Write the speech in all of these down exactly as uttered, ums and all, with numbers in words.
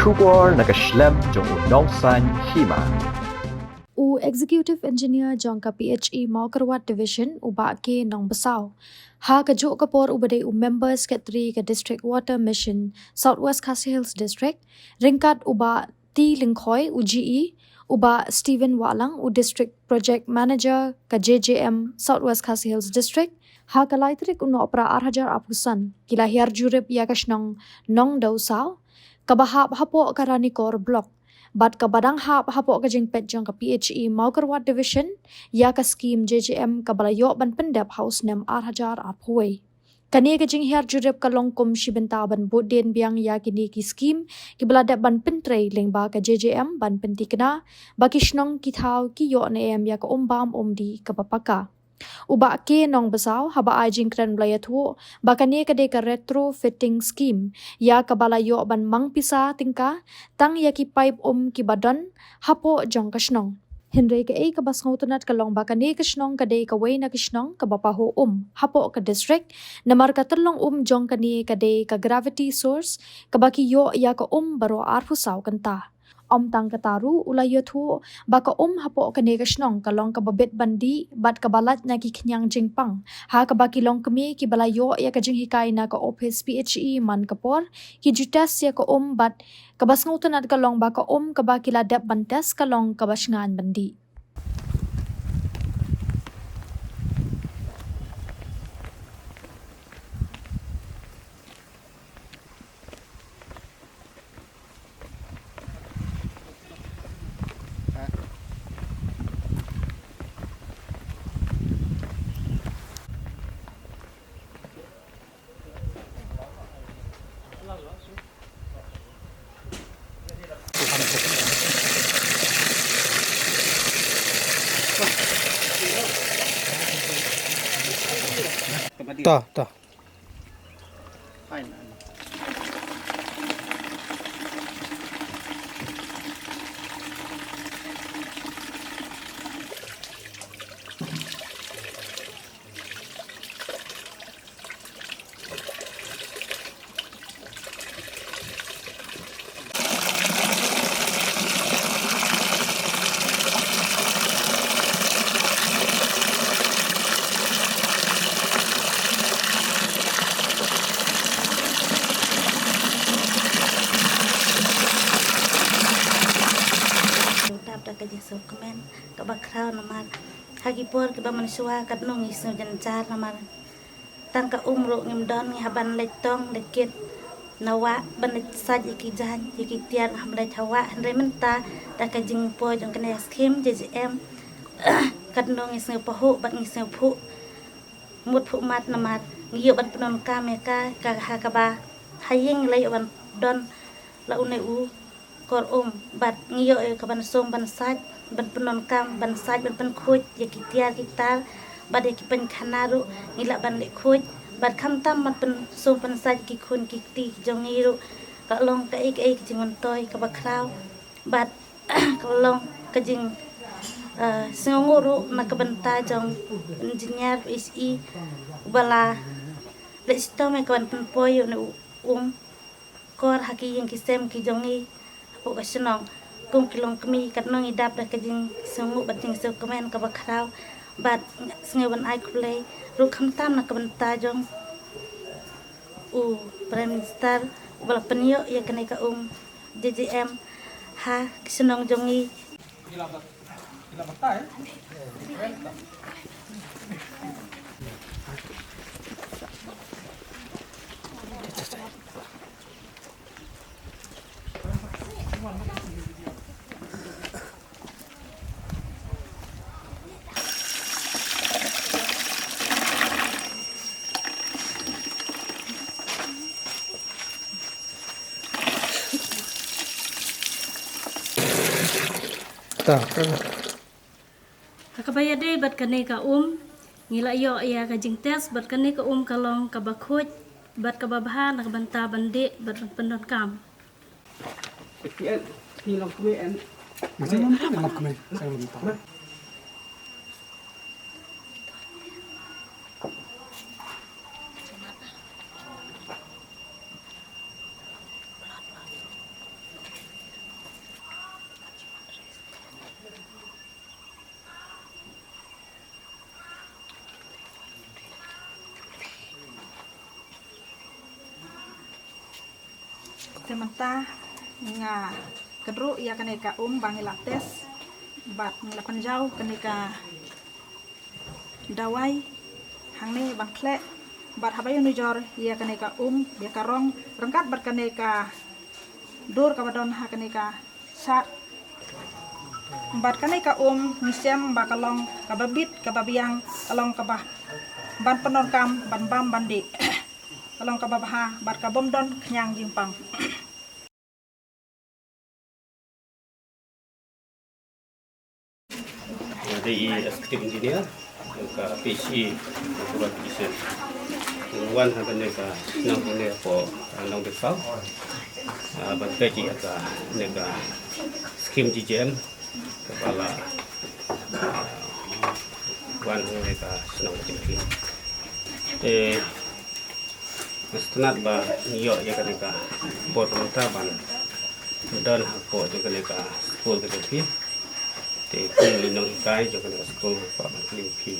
Khubor na ka shlem jong u nongsaiñ hima. U Executive Engineer jong ka P H E Mawkyrwat Division, u Bah K Nongbasaw, ha kajuh ka por uba dei u Member Secretary ka District Water Mission, South West Khasi Hills District, ryngkat u Bah T Lyngkhoi, u G E, u Bah Stephen Wahlang, u District Project Manager ka J J M, South West Khasi Hills District, ha ka lai tarik u Nohprah ar hajar arphew san, ki la hiar jurip ïa ka shnong Nongdawsaw, kaba hap hapoh ka Ranikor Block, bad kaba dang hap hapoh ka jingpeit jong ka P H E Mawkyrwat Division ïa ka skim J J M kaba la ïoh ban pyndep ha u snem ar hajar arphew wei. Kane ka jinghiar jurip ka long kum shi bynta ban bud dien biang ïa kine ki skim kiba la dep ban pyntrei lyngba ka J J M ban pynthikna ba ki shnong ki thaw ki ïoh ne em ïa ka um bam um dih kaba paka. U Bah K Nongbasaw haba ai jingkren u la ïathuh ba kane ka dei ka retrofitting scheme ïa kaba la ïoh ban mang pisa tyngka tang ïa ki paip um kiba don hapoh jong ka shnong. Hynrei kaei kaba sngewtynnat ka long ba kane ka shnong ka dei kawei na ki shnong kaba pahuh um hapoh ka district, namar ka tyllong um jong kane ka dei ka gravity source kaba ki ïoh ïa ka um baroh arphew saw kynta. Ym tang kata ruh, u la ïathuh ba ka um hapoh kane ka shnong ka long kaba bit ban dih bad kaba lait na ki khñiang jingpang, ha kaba ki longkmie kiba la ïoh ïa ka jinghikai na ka ophis P H E man ka por ki ju test ïa ka um, bad kaba sngewtynnat ka long ba ka um kaba ki la dep ban test ka long kaba shngaiñ ban dih. Ta, ta. Dap da ka jingsngewkmen kaba khraw namar ha ki por kiba mynshuwa katno ngi sngew jynjar namar tang ka um ruh ngim don, ngi hap ban leit tong leit kit na wah ban leit sait ïa ki jaiñ ïa ki tiar, ngim leit ha wah. Hynrei mynta da ka jingpoi jong kane ka skim J J M katno ngi sngew pahuh bad ngi sngew phuh mut phuh mat namar ngi ïoh ban pyndonkam ïa ka, ka ha kaba ha ïing la ïoh ban don la une u kor um, bad ngi ïoh ïa ka ban sum ban sait ban pyndonkam ban sait ban pynkhuid ïa ki tiar ki tar bad ïa ki pynkhana ruh ngi lah ban leh khuid bad khamtam ban pynsum ban sait ki khun ki kti ki jong ngi ruh ka long kaei kaei ka jingmyntoi kaba khraw bad ka long ka jing, eh, sngewnguh ruh na ka bynta jong engineer P H E uba la leh shitom ïa ka ban pynpoi ïa une u um kor ha ki ïing ki sem ki jong ngi hapoh ka shnong. Kum ki longkmie katno ngi dap da ka jingsngewnguh bad jingsngewkmen kaba khraw bad sngew ban ai khublei ruh khamtam na ka bynta jong u Prime Minister uba la pynïoh ïa kane ka um J J M ha ka shnong jong ngi. Ta, ta. Ha kaba ïadei bad kane ka um, ngi la ïoh ïa ka jingtest bad kane ka um ka long kaba khuid bad kaba bha na ka bynta ban dih bad ban pyndonkam. Te mynta nga kynruh ïa kane ka um ba ngi la test bad ngi la pynjaw kane ka dawai hangne ban khleh bad haba ïanujor ïa kane ka um ïa ka rong ryngkat bad kane ka dur kaba don ha kane ka shad bad kane ka um ngi shem ba ka long kaba bit kaba biang ka long kaba ban pyndonkam ban bam ban dih ka long kaba bha bad ka bym don khñiang jingpang. Nga dei i executive engineer ka P H E Rural Division. Nga wan ha kane ka shnong kane hapoh Nongdewsaw ban peit ïa kane ka scheme G J M kaba la wan ha kane ka shnong ka jong phi. Te nga sngewtynnat ba ngi ïoh ïa kane ka por mynta ban don hapoh jong kane ka skul ka jong phi. Te kum i nonghikai jong kane ka skul kwah ban kylli phi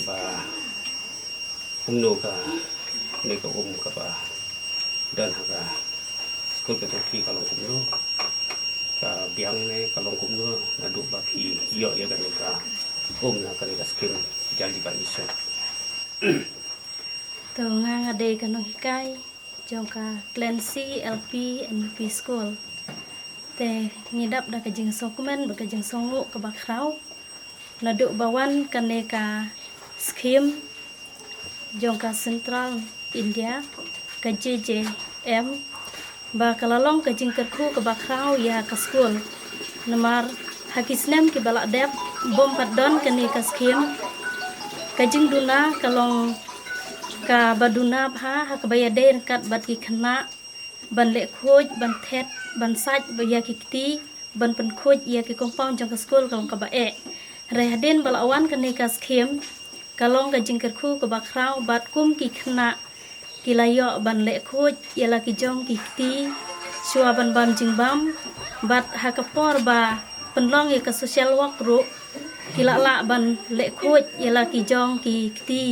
ba kumno kane ka um kaba don ha ka skul ka jong phi ka long kumno, ka biang ne ka long kumno naduh ba phi ïoh ïa kane ka um na kane ka scheme Jal Jeevan Mission. To nga nga dei ka nonghikai jong ka Clancy L P and U P School. Te ngi dap da ka jingsngewkmen bad ka jingsngewnguh kaba khraw naduh ba wan kane ka scheme jong ka Central India ka J J M ba ka la long ka jingkyrkhu kaba khraw ïa ka skul. Namar ha ki snem kiba la dep bym pat don kane ka scheme. Ka jingduna ka long kaba duna bha ha kaba ïadei ryngkat bad ki khynnah ban leh khuid, ban thet, ban sait ïa ki kti, ban pynkhuid ïa ki compound jong ka skul ka long kaba eh. Hynrei hadien ba la wan kane ka scheme ka long ka jingkyrkhu kaba khraw bad kum ki khynnah ki la ïoh ban leh khuid ïa la ki jong ki kti shuwa ban bam jingbam bad ha ka por ba pynlong ïa ka social work ruh ki la lah ban leh khuid ïa la ki jong ki kti,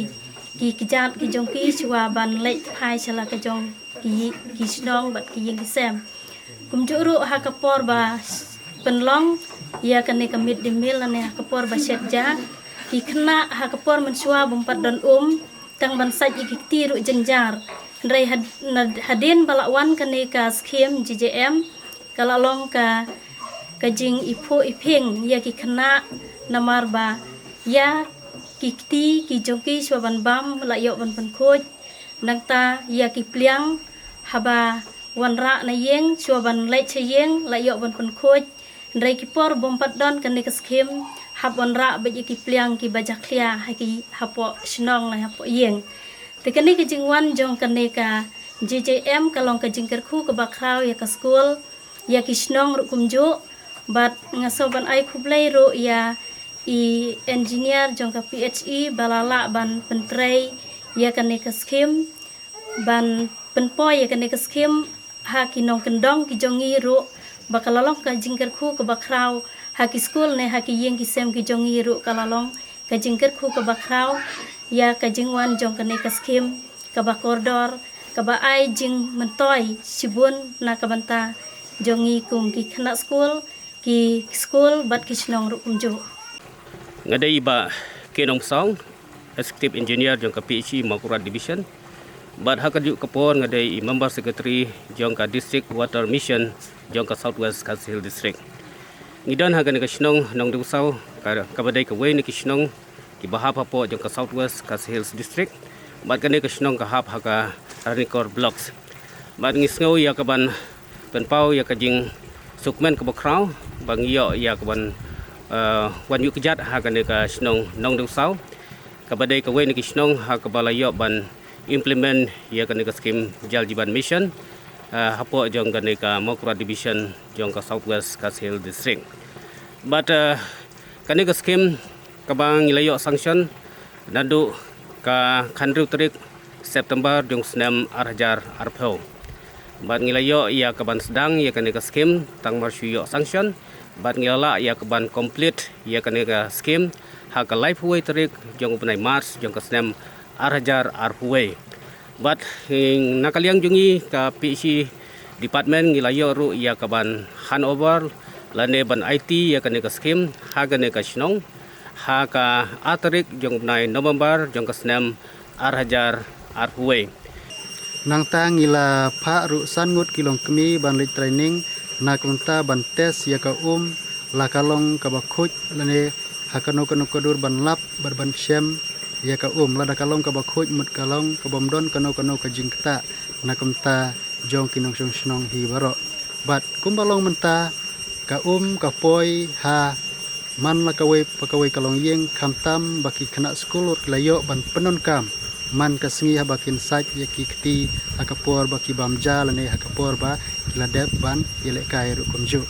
ki kjat ki jong ki shuwa ban leit phai sha la ka jong ki, ki shnong bad ki ïing ki sem. Kumjuh ruh ha ka por ba pynlong ïa kane ka mid day meal lane ha ka por ba shet ja, ki khynnah ha ka por mynshuwa bym pat don um tang ban sait ïa ki kti ruh jynjar. Hynrei had-, na-, hadien ba la wan kane ka scheme J J M ka la long ka, ka jingiphuh iphieng ïa ki khynnah namar ba ïa ki kti ki jong ki shuwa ban bam la ïoh ban pynkhuid. Nangta ïa ki pliang haba wanrah na ïing shuwa ban leit sha ïing la ïoh ban pynkhuid. Hynrei ki por bym pat don kane ka scheme hap wanrah bad ïa ki pliang kiba jakhlia ha ki hapoh shnong ne hapoh ïing. Te kane ka jingwan jong kane ka J J M ka long ka jingkyrkhu kaba khraw ïa ka skul, ïa ki shnong ruh kumjuh. Bad nga sngew ban ai khublei ruh ïa i engineer jong ka P H E ba la lah ban pyntrei ïa kane ka scheme, ban pynpoi ïa kane ka scheme ha ki nongkyndong ki jong ngi ruh, ba ka la long ka jingkyrkhu kaba khraw ha ki skul ne ha ki ïing ki sem ki jong ngi ruh ka la long ka jingkyrkhu kaba khraw ïa ka jingwan jong kane ka scheme kaba kordor, kaba ai jingmyntoi shibun na ka bynta jong ngi kum ki khynnah skul, ki skul bad ki shnong ruh kumjuh. Nga dei i Bah K. Nongpynsong, Executive Engineer jong ka P H E Mawkyrwat Division. Bad ha kajuh ka por nga dei i Member Secretary jong ka District Water Mission jong ka South West Khasi Hills District. Ngi don ha kane ka shnong Nongdewsaw, ka, kaba dei kawei na ki shnong kiba hap hapoh jong ka South West Khasi Hills District. Bad kane ka shnong ka hap ha ka Ranikor Blocks. Bad ngi sngew ïa ka ban pynpaw ïa ka jingsngewkmen kaba khraw ba ngi ïoh ïa ka ban, eh, wan ïuh kjat ha kane ka shnong Nongdewsaw, kaba dei kawei na ki shnong ha kaba la ïoh ban implement ïa kane ka scheme Jal Jeevan Mission, eh, hapoh jong kane ka Mawkyrwat Division jong ka South West Khasi Hills District. Bad, eh, kane ka scheme kaba ngi la ïoh sanction naduh ka khathynriew tarik September jong u snem ar hajar arphew. Bad ngi la ïoh ïa ka ban sdang ïa kane ka scheme tang mar shu ïoh sanction. Bad ngi la lah ïa ka ban complete ïa kane ka scheme ha ka laiphew wei tarik jong u bnai March jong ka snem ar hajar arphew wei. Bad, eh, na ka liang jong ngi ka P H E Department ngi la ïoh ruh ïa ka ban handover lane ban aiti ïa kane ka skim ha kane ka shnong ha ka ar tarik jong u bnai November jong ka snem ar hajar arphew wei. Nangta ngi la phah ruh san ngut ki longkmie ban leit training na ka bynta ban test ïa ka um la ka long kaba khuid lane ha kano kano ka dur ban lap bad ban shem ïa ka um, lada ka long kaba khuid mut ka long ka bym don kano kano ka jingktah na ka bynta jong ki nongshong shnong hi baroh. Bad kumba long mynta, ka um ka poi ha man la kawei pa kawei ka longïing, khamtam ba ki khynnah skul ruh ki la ïoh ban pyndonkam man ka sngi haba kin sait ïa ki kti ha ka por ba ki bam ja lane ha ka por ba ki la dep ban ïalehkai ruh kumjuh.